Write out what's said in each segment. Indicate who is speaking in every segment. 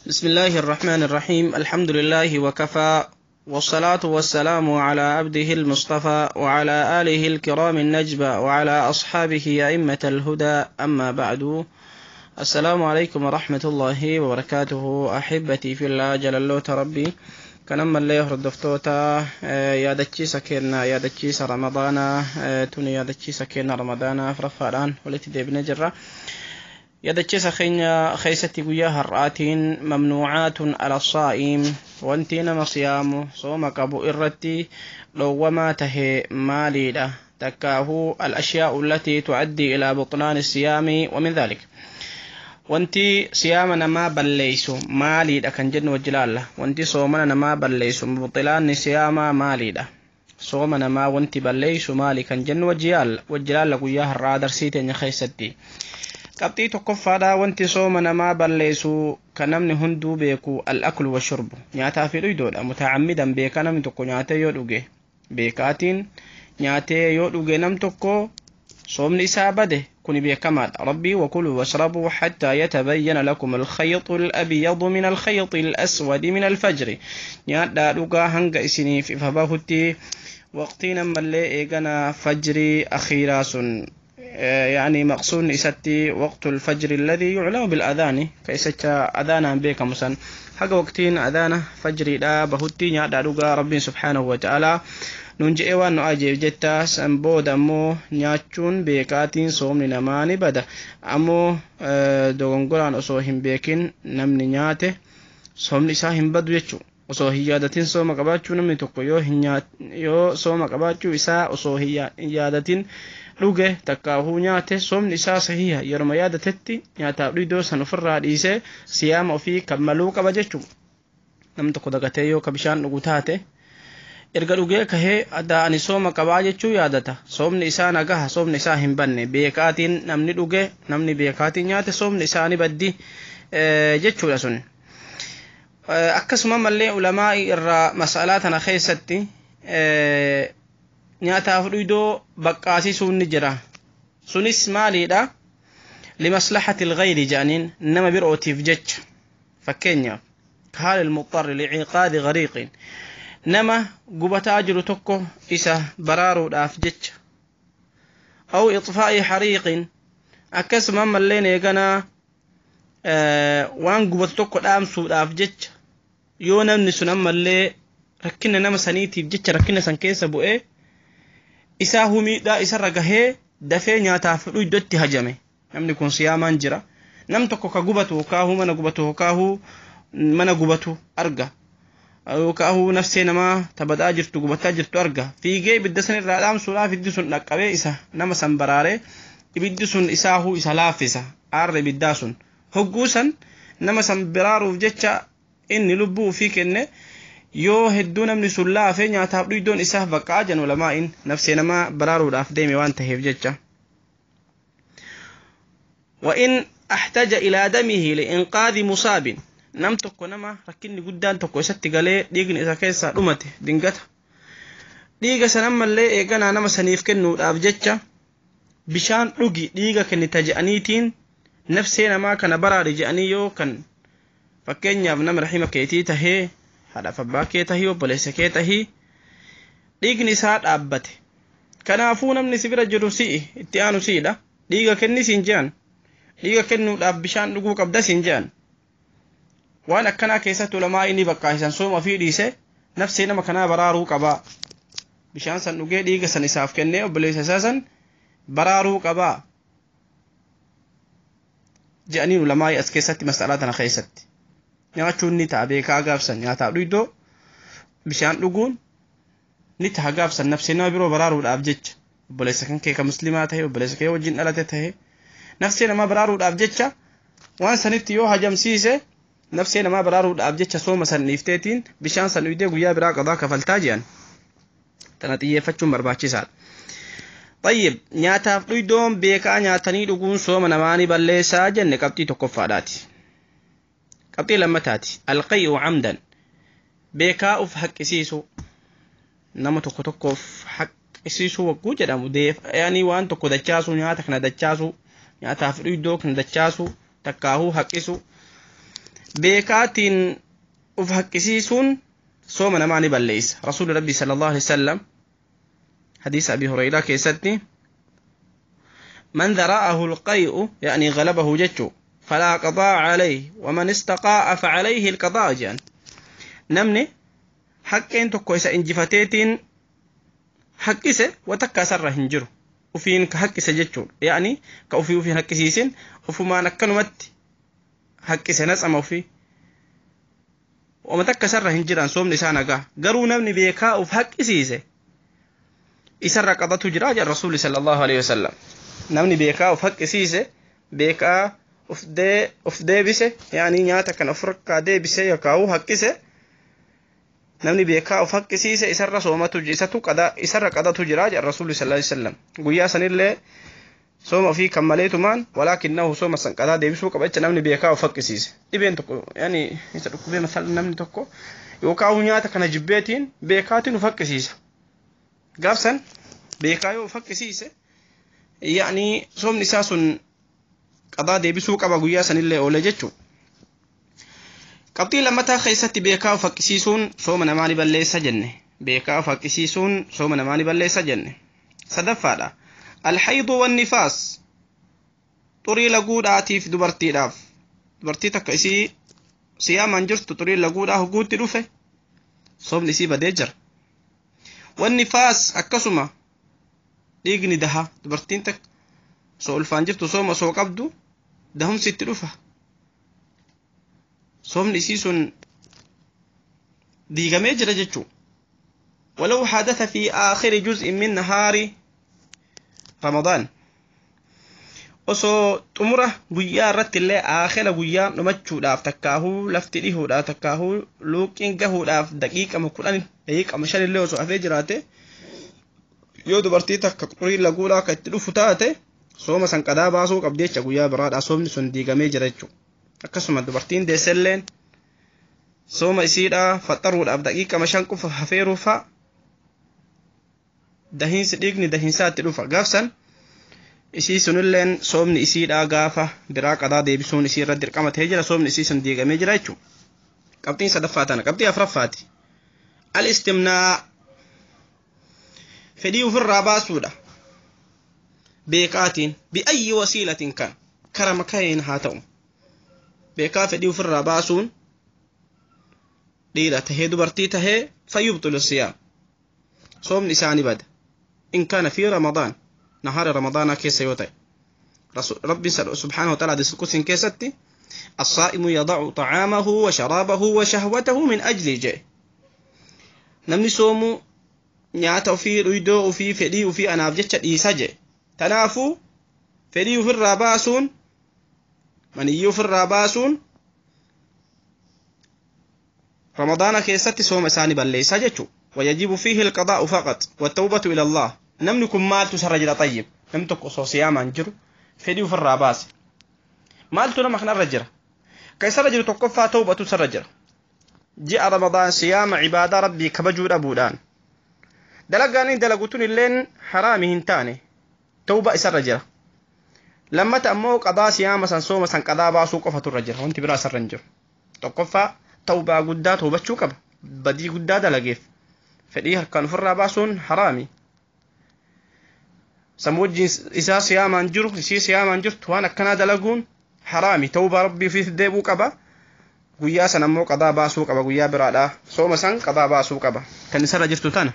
Speaker 1: بسم الله الرحمن الرحيم. الحمد لله وكفى، والصلاة والسلام على عبده المصطفى وعلى آله الكرام النجبى وعلى أصحابه أئمة الهدى، أما بعد. السلام عليكم ورحمة الله وبركاته. أحبتي في الله، جلالوت ربي كنما اللي هردفتوتا yaadachiisa keenna yaadachiisa ramadaanaa tuni yaadachiisa keenna ramadaanaa afuraffaadhaan walitti deebinee jirra. Yaadachiisa keenya keessatti guyyaa har'aatiin ممنوعات على الصائم, wanti nama siyaamu sooma qabu irratti dhoowwamaa tahe maaliidha? Takkaahuu الأشياء التي تؤدي إلى بطلان الصيام ومن ذلك, wanti siyaama namaa balleeysu maaliidha kan jennu wajji laalla. Wanti soomana namaa balleeysu, مبطلات siyaamaa maaliidha? Sooma namaa wanti balleeysu maali kan jennu wajji laalla guyyaa har'aa darsii teenya keessatti. Qabxii tokkoffaadha, wanti sooma namaa balleessu kan namni hunduu beeku الأكل والشرب, nyaataa fi dhuydoodha. متعمدا, beekaa namni tokko nyaatee yoo dhuge, beekaatiin nyaatee yoo dhuge nam tokko soomni isaa bade, kuni beekamaadha. Rabbii وكلوا واشربوا حتى يتبين لكم الخيط الأبيض من الخيط الأسود من الفجر, nyaadhaa dhugaa hanga isiniif ifa bahutti waqtiin ammallee eegana fajrii akhiiraa sun, يعني maqsuudni isatti وقت الفجر الذي يعلم بالأذان, keessacha adhaanaan beekamu san, haga waqtiin adhaana fajriidha bahutti nyaadhaa dhugaa Rabbiin سبحانه وتعالى nun je'ee waan nu ajeef jetta. San booda ammoo nyaachuun beekaatiin soomni namaa ni bada. Ammoo dogongoraan osoo hin beekin namni nyaate soomni isaa hin badu jechuu. Osoo hin yaadatin sooma qabaachuu namni tokko yoo hin yoo sooma qabaachuu isaa osoo hin yaadatin dhuge takkaahuu nyaate, soomni isaa sahiha. Yeruma yaadatetti nyaataaf dhugdoo san ofirraa dhiisee siyaama ofii kammaluu qaba jechuu. Namni tokko dagatee yoo ka bishaan dhugu taate, erga dhugee kahee adda ani sooma qabaa jechuu yaadata, soomni isaa nagaha, soomni isaa hin banne. Beekaatiin namni dhuge, namni beekaatiin nyaate soomni isaa ni baddi jechuudha sun. Akkasuma mallee ulamaa irraa masalaa tana keessatti nyaataaf dhugdoo baqqaasisuun ni jira. Sunis maaliidha? لمصلحة الغير jedhaniin, nama birootiif jecha. Fakkeenyaaf كحال المضطر لإنقاذ غريق, nama gubataa jiru tokko isa baraaruudhaaf jecha, أو إطفاء حريق, akkasuma ammallee eeganaa waan gubatu tokko dhaamsuudhaaf jecha, yoo namni sun ammallee rakkina nama saniitiif jecha rakkina san keessa bu'ee isaa humiidhaa isarra gahee dafee nyaataaf dhuydotti hajame, namni kun siyaamaan jira. Nam tokko ka gubatu yookaahuu mana gubatu arga, yookaahuu nafsee namaa tabadaa jirtu, gubataa jirtu arga. Fiigee ibidda san irraa dhaamsuudhaaf ibiddi sun dhaqqabee isa nama san baraaree ibiddi sun isaahuu isa laaffisa, aarra ibiddaa sun. Hogguu san nama san baraaruuf jecha inni lubbuu ofii kenne yoo hedduu namni sun laafe nyaataaf dhuydoon isaaf baqqaa jedhu lamaa'in, nafsee namaa baraaruudhaaf deeme waan taheef jecha. وإن احتاج إلى دمه لإنقاذ مصاب, nam tokko nama rakkinni guddaan tokko isatti galee dhiigni isa keessaa dhumate dingata, dhiiga san ammallee eeganaa nama saniif kennuudhaaf jecha bishaan dhugi dhiiga kennita je'aniitiin nafsee namaa kana baraari je'anii, yoo kan fakkeenyaaf nama rahima keetii tahee, haadhaaf abbaa kee tahii, obboleessa kee tahii, dhiigni isaa dhaabbate, kanaafuu namni si bira jiru si'i itti aanu si'idha, dhiiga kenni siin je'an, dhiiga kennuudhaaf bishaan dhuguu qabda siin je'an, waan akkanaa keessatti ulamaa inni baqqaa'isan sooma ofii dhiise nafsee nama kanaa baraaruu qabaa, bishaan san dhugee dhiiga san isaaf kennee obboleessa isaa san baraaruu qabaa je'aniin ulamaa as keessatti. Masalaa tana keessatti nyaachuun ni ta'a beekaa gaafsan, nyaataaf dhugdoo bishaan dhuguun ni ta'a gaafsan nafsee nama biroo baraaruudhaaf jecha, obboleessa kan kee ka muslimaa ta'e, obboleessa kee wajjin dhalate ta'e, nafsee namaa baraaruudhaaf jecha waan sanitti yoo hajamsiise, nafsee namaa baraaruudhaaf jecha sooma san dhiifteetiin bishaan san dhugdee guyyaa biraa qadaa kafaltaa jedhan. Tana xiyyeeffachuun barbaachisaadha. طيب, nyaataaf dhugdoon beekaa nyaatanii dhuguun sooma namaa ni balleessaa jenne, qabxii tokkoffaadhaati. Qabxii lammataati, القيء عمدا, beekaa uf haqqisiisuu. Nama tokko tokkoof haqqisiisuu wagguu jedhamu, yaani waan tokko dachaasuu, nyaata kana dachaasuu, nyaataaf dhugdoo kana dachaasuu takkaahuu haqqisuu. Beekaatiin uf haqqisiisuun sooma namaa ni balleessa. Rasuulli Rabbii sallallahu alaihi wasallam hadiisa Abi Hurayraa keessatti من ذرأه القيء يعني غلبه جتشو فلا قضاء عليه ومن استقاء فعليه القضاء جان. نمني حقين tokko isa injifateetiin haqqise watakka isarra hin jiru ufiin ka haqqise jechuudha. Yaani ka ufii ufiin haqqisiisin ufumaan akkanumatti haqqise natsama ufii wama takka isarra hin jiran, soomni isaa nagaa. Garuu namni beekaa uf haqqisiise isarra qadatu jira jedha Rasuulli sallallahu alaihi wasallam. Namni beekaa uf haqqisiise, beekaa uf deebise, yaani nyaata kana of harkaa deebise yookaan haqqise, namni beekaa uf haqqisiise isarra soomatu isatu qadaa isarra qadatu jira jedha Rasuulli sallallahu alaihi wasallam. Guyyaa sanillee sooma ofii kan maleetumaan walaakinnahu sooma san qadaa deebisuu qaba jecha namni beekaa uf haqqisiise. Dhibeen tokko yaani isa dhukkubee masal namni tokko yookaan nyaata kana jibbeetiin beekaatiin uf haqqisiisa. Gaafsan beekaa yoo uf haqqisiise yaani soomni isaa sun qadaa deebisuu qaba guyyaa sanillee oole jechuudha. Qabxii lammataa keessatti beekaa of haqqisiisuun sooma namaa ni balleessa jenne. Beekaa of haqqisiisuun sooma namaa ni balleessa jenne. Sadaffaadha. Alhaydu wannifaas, xurii laguudhaatiif dubartiidhaaf. Dubartii takka isii siyaamaan jirtu xurii laguudhaa huguutti dhufe soomni isii badee jira. Wannifaas akkasuma dhiigni daha, dubartiin takka soo ulfaan jirtu sooma osoo qabdu dahumsi itti dhufa. Soomni isii sun diigamee jira jechuu. ولو حدث في آخر جزء من نهار رمضان, osoo xumura guyyaa irratti illee aakhira guyyaa dhumachuudhaaf takkaahuu lafti dhihuudhaaf takkaahuu luuqiin gahuudhaaf daqiiqama 10 daqiiqama 5 illee osoo hafee jiraate, yoo dubartii takka xurii laguudhaa akka itti dhufu taate sooma san qadaa baasuu qabdi jecha. Guyyaa biraadhaa soomni sun diigamee jira jechuudha. Akkasuma dubartiin deesselleen sooma isiidhaa faxaruudhaaf daqiiqama 5 qofa hafeeruu fa'a dahiinsi dhiigni dahiinsaatti dhufa, gaafsan isii sunilleen soomni isiidhaa gaafa biraa qadaa deebisuun isii irra dirqama ta'ee jira, soomni isii sun diigamee jira jechuudha. Qabxiin sadaffaa tana. Qabxii afuraffaati. Al-istimnaa, fedhii ofirraa baasuudha. Beekaatiin bi'ayyi wasiilatiin kan karama ka'een haa ta'u. Beekaa fedhii ofirraa baasuun dhiira tahee dubartii tahee fayyubxilu siyaam. Soomni isaanii bada. In kaana fi Ramadaan, nahaara Ramadaanaa keessa yoo ta'e. Rabbi subhaanahu wa ta'ala hadiis qudsiin keessatti الصائم يضع طعامه وشرابه وشهوته من أجلي jedhe. Namni soomu nyaata ofii, dhuydoo ofii, fedhii ofii anaaf jecha dhiisa jedhe. Tanaafuu fedhii ofirraa baasuun, maniyyii ofirraa baasuun Ramadaana keessatti sooma isaanii balleessaa jechuudha. ويجب فيه القضاء فقط والتوبة إلى الله. Namni kun maaltu isarra jira? طيب, namni tokko osoo siyaamaan jiru fedhii ofirraa baase maaltu nama kanarra jira? Ka isarra jiru tokkoffaa tawbatu isarra jira. Ji'a Ramadaan siyaama cibaadaa Rabbii kabajuu dhabuudhaan dalagaan inni dalagu tun illeen haraami hin taane, tawba isarra jira. Lammata ammoo qadaa siyaama san, sooma san qadaa baasuu qofatu irra jira, wanti biraa isarra hin jiru. Tokkoffaa tawbaa guddaa tawbachuu qaba badii guddaa dalageef. Fedhii harkaan ofirraa baasuun haraami. San wajjin isaa siyaamaan jiru, isii siyaamaan jirtu waan akkanaa dalaguun haraami, tawbaa Rabbii ofiif deebuu qaba. Guyyaa san ammoo qadaa baasuu qaba, guyyaa biraadhaa sooma san qadaa baasuu qaba. Kan isarra jirtu tana.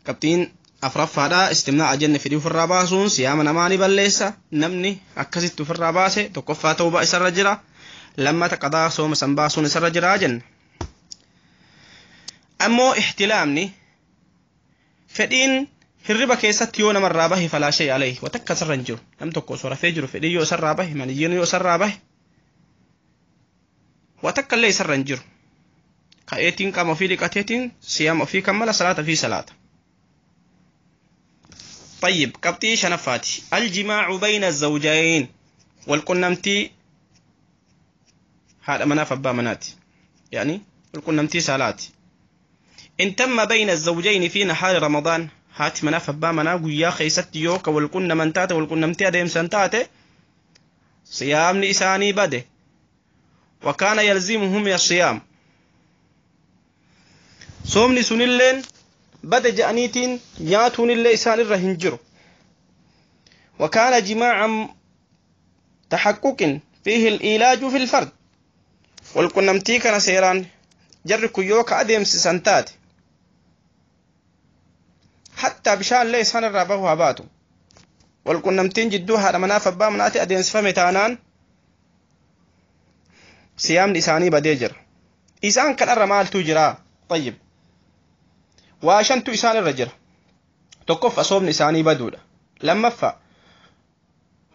Speaker 1: Qabxiin afuraffaadhaa istimnaa jenne, fedhii ofirraa baasuun siyaama namaa ni balleessa. Namni akkasitti ofirraa baase tokkoffaa tawbaa isarra jira, lammata qadaa sooma san baasuun isarra jira jenna. Ammoo ihtilaamni, fedhiin hirriba keessatti yoo namarraa bahe, فلا شيء عليه, watakka isarra hin jiru. Nam tokko osoo rafee jiru fedhii yoo isarraa bahe, maniyyiin yoo isarraa bahe, watakka illee isarra hin jiru. Ka'eetiin qaama ofii dhiqateetiin siyaama ofii kan mala salaata fi salaata. طيب, qabxii shanaffaati. الجماع بين الزوجين, walqunnamtii haadha manaaf abbaa manaati, يعني walqunnamtii saalaati. إن تم بين الزوجين في نهار رمضان, haati manaaf abbaa manaa guyyaa keessatti yoo ka walqunnaman taate, walqunnamtii adeemsan taate, siyaamni isaanii bade. وكان يلزمهم الصيام صومني سنلين بدا جانيتين نياتون اللي إسان الرهنجر وكان جماعا تحقق فيه الإيلاج في الفرد والقنمتي كان سيران جرك يوك أديم سنتات حتى بشان ليس هن الرابه هباتو والقنمتين جدوها لمنا فبا مناتي أديم سفمتانان صيام لساني بديجر إسان كان الرمال تجرا طيب واشنتو إسان الرجل تكف صوم لساني بدودة لما فا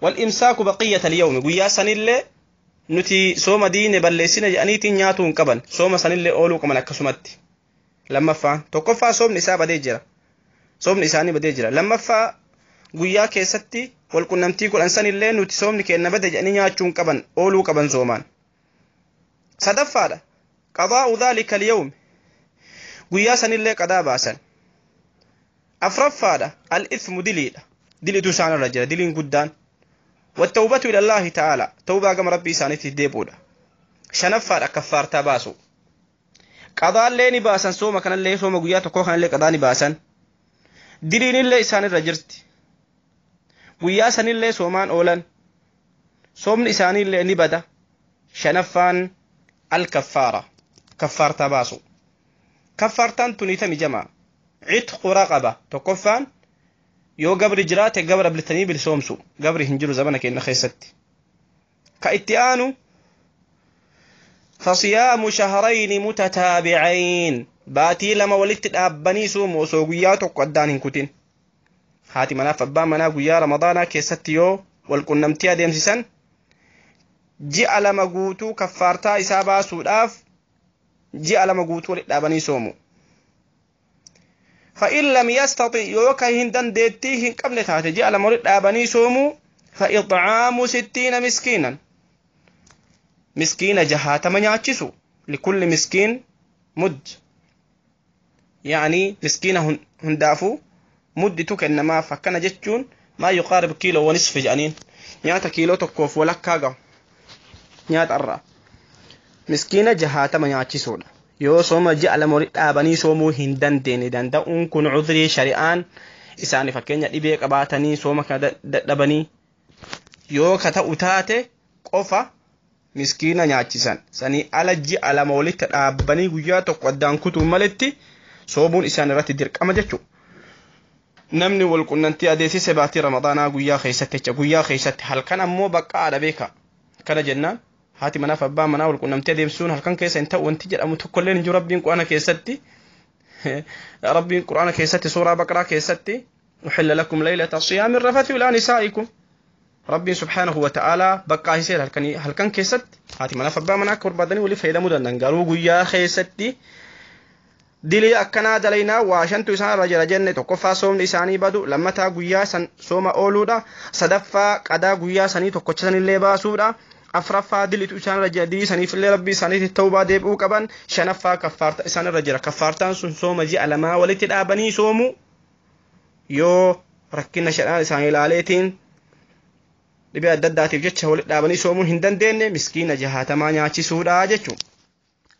Speaker 1: والإمساك بقية اليوم قيا سنلي نتي صوم دين بلسنا جانيتي نياتون قبل صوم سنلي أولو كمان أكسمت لما فا تكف صوم نساء بديجرا صوم لساني بديجرا لما فا قيا كيستي والكنمتي كل إنسان اللي نتي صوم لكأن بدج أني نياتون قبل أولو قبل صومان صدفة قضاء ذلك اليوم guyyaa sanillee qadaa baasan. Afraffaadha al-ithmu diliidha. Diliitu isaanirra jira diliin guddaan. Wattawbatu ilallaahi ta'ala tawbaa gama rabbii isaaniitti deebi'uudha. Shanaffaadha kaffaartaa baasu. Qadaallee ni baasan sooma kanallee sooma guyyaa tokkoo kanallee qadaa ni baasan. Diliinillee isaanirra jirti. Guyyaa sanillee soomaan oolan. Soomni isaaniillee ni bada. Shanaffaan al-kaffaara kaffaartaa baasu. Kaffaartaan tunitami jamaa citqu raqaba tokkoffaan yoo gabri jiraate gabra biltanii bilsoomsu gabri hin jiru zamana keenya keessatti ka itti aanu fasiyaamu shahrayni mutataabicayn baatii lama walitti dhaabbanii soomu osoo guyyaa tokko addaan hin kutin haati manaaf abbaan manaa guyyaa ramadaanaa keessatti yoo walqunnamtii adeemsisan ji'a lama guutuu kaffaartaa isaa baasuudhaaf ji'a lama guutuu walitti dhaabanii soomu. فإن لم يستطع يوكا هندن ديتي هن قبل تاتي ji'a lama walitti dhaabanii soomu فإطعام 60 مسكينا مسكين 60 nyaachisu لكل مسكين مد يعني مسكين هندافو مد كنما فكان جتشون ما يقارب 1.5 كيلو جانين nyaata kiiloo tokkoof walakkaa gahu nyaata irraa miskiina 60 nyaachisuudha. Yoo sooma ji'a lama walitti dhaabanii soomuu hin dandeenye danda'uun kun cudrii shari'aan isaanii fakkeenya dhibee qabaatanii sooma kana dadhabanii yoo ka ta'u taate qofa miskiina nyaachisan sanii ala ji'a lama walitti dhaabanii guyyaa tokko addaan kutuun maletti soomuun isaan irratti dirqama jechuudha. Namni walqunnamtii adeemsise baatii ramadaanaa guyyaa keessatti jecha guyyaa keessatti halkan ammoo baqqaadha beeka kana jennaan haati manaaf abbaa manaa walqunnamtii adeemsisuun halkan keessa hin ta'u wanti jedhamu tokkollee hin jiru rabbiin quraana keessatti rabbiin quraana keessatti suuraa baqraa keessatti uhilla lakum laylata siyaami rafathi ilaa nisaa'ikum rabbiin subhaanahu wa ta'aalaa baqqaa hiseera halkan keessatti haati manaaf abbaa manaa akka barbaadanii waliif fayyadamuu danda'an garuu guyyaa keessatti dilii akkanaa dalaynaa waa shantu isaan irra jira jenne tokkoffaa soomni isaanii badu lammataa guyyaa san sooma ooluudha sadaffaa qadaa guyyaa sanii tokkocha sanillee baasuudha afraffaa dilitu isaan irra jira dilii saniifillee rabbii isaaniitti tawbaa deebi'uu qaban shanaffaa kaffaarta isaan irra jira kaffaartaan sun sooma ji'a lamaa walitti dhaabanii soomu yoo rakkina shadhaan isaanii ilaaleetiin dhibee adda addaatiif jecha walitti dhaabanii soomuu hin dandeenye miskiina 60 nyaachisuudha jechuudha.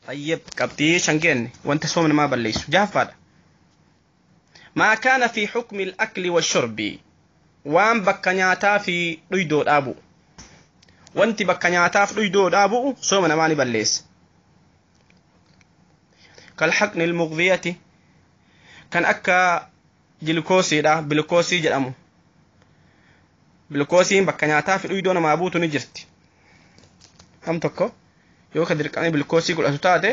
Speaker 1: طيب قبطي شنجين وانت صوم ما بليس جافر ما كان في حكم الأكل والشرب وان بكنياتا في ريدو أبو وانت بكنياتا في ريدو أبو صوم ما بليس كالحقن المغذية كان أكا جلوكوسي دا بلوكوسي جرامو بلوكوسي بكنياتا في ريدو ما أبو تنجرت هم تكو yoo ka dirqamee bilkoosii godhatu taate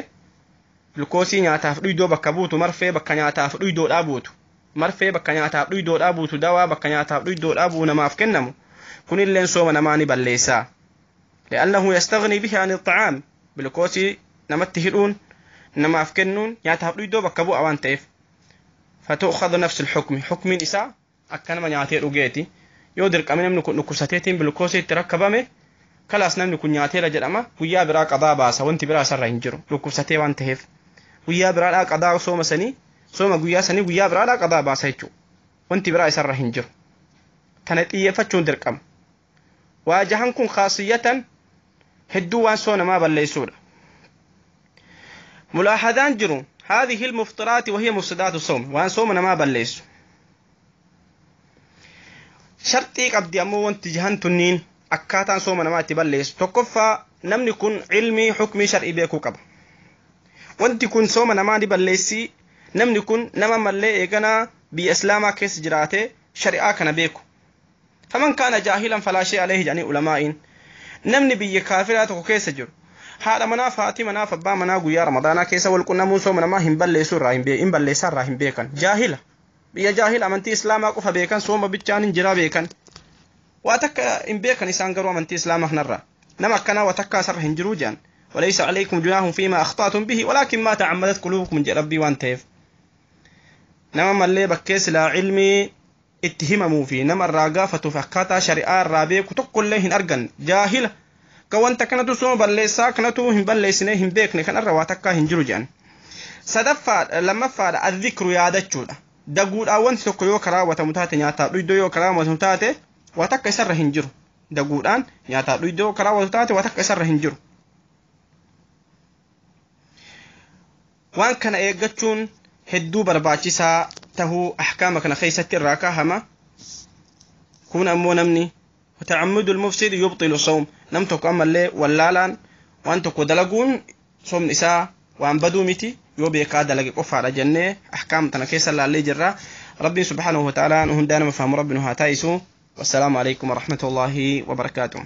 Speaker 1: bilkoosii nyaataaf dhuydoo bakka buutu marfee bakka nyaataaf dhuydoodhaa buutu marfee bakka nyaataaf dhuydoodhaa buutu dawaa bakka nyaataaf dhuydoodhaa buu namaaf kennamu kunilleen sooma namaa ni balleessaa li'annahu yastagnii bihi ani xacaam bilkoosii namatti hidhuun namaaf kennuun nyaataaf dhuydoo bakka bu'a waan ta'eef fatu'khadhu nafsu lxukmi xukmiin isaa akka nama nyaatee dhugeeti yoo dirqamee namni kun dhukkubsateetiin bilkoosii itti rakkabame kalaas namni kun nyaateera jedhama guyyaa biraa qadaa baasa wanti biraa isarra hin jiru dhukkubsatee waan ta'eef guyyaa biraadhaa qadaa sooma sanii sooma guyyaa sanii guyyaa biraadhaa qadaa baasa jechuudha wanti biraa isarra hin jiru tana xiyyeeffachuun dirqama waajahan kun khaasiyatan Hedduu waan sooma namaa balleessuudha. Mulaahadaan jiru هذه المفطرات وهي مفسدات الصوم waan sooma namaa balleessu. Sharxii qabdi ammoo wanti jahan tunniin akkaataan sooma namaa itti balleessu. Tokkoffaa, namni kun ilmii hukmii shar'ii beekuu qaba. Wanti kun sooma namaa ni balleessi, namni kun nama mallee eeganaa biyya islaamaa keessa jiraate shari'aa kana beeku. فمن كان جاهلا فلا شيء عليه jedhanii ulamaa'iin. Namni biyya kaafiraa tokko keessa jiru haadha manaaf haati manaaf abbaa manaa guyyaa ramadaanaa keessa wal qunnamuun sooma namaa hin balleessu irraa hin balleessaa irraa hin beekan. Jaahila, biyya jaahila, amantii islaamaa qofa beekan, sooma bichaan hin jiraa beekan, waa takka hin beekan isaan garuu amantii islaamaa kanarraa. Nama akkanaa waa takka asirra hin jiruu jedhan. وليس عليكم جناح فيما أخطأتم به ولكن ما تعمدت قلوبكم jedha Rabbii. Waan ta'eef nama mallee bakkee silaa ilmii itti himamuu fi nama irraa gaafatuuf akkaataa shari'aa irraa beeku tokkollee hin arganne, jaahila ka wanta kanatu sooma balleessaa kanatu hin balleessine hin beekne, kanarra waa takkaa hin jiru jedhan. Sadaffaadha, lammaffaadha, الذكر yaadachuudha. Daguudhaan wanti tokko yoo karaawwatamu taate, nyaataa dhuydoo yoo karaawwatamu taate, waa takka isarra hin jiru. Daguudhaan nyaataa dhuydoo yoo karaawwatu taate, waa takka isarra hin jiru. Waan kana eeggachuun hedduu barbaachisaa tahuu ahkaama kana keessatti irraa kaahama. Kun ammoo namni تعمد المفسد يبطل الصوم. Nam tokko ammallee wallaalaan waan tokko dalaguun soomni isaa waan baduu miti, yoo beekaa dalage qofaadha jennee ahkaam tana keessa laallee jirra. Rabbiin سبحانه وتعالى nu hundaa nama fahamu rabbi nu haa taa'isu. والسلام عليكم ورحمة الله وبركاته.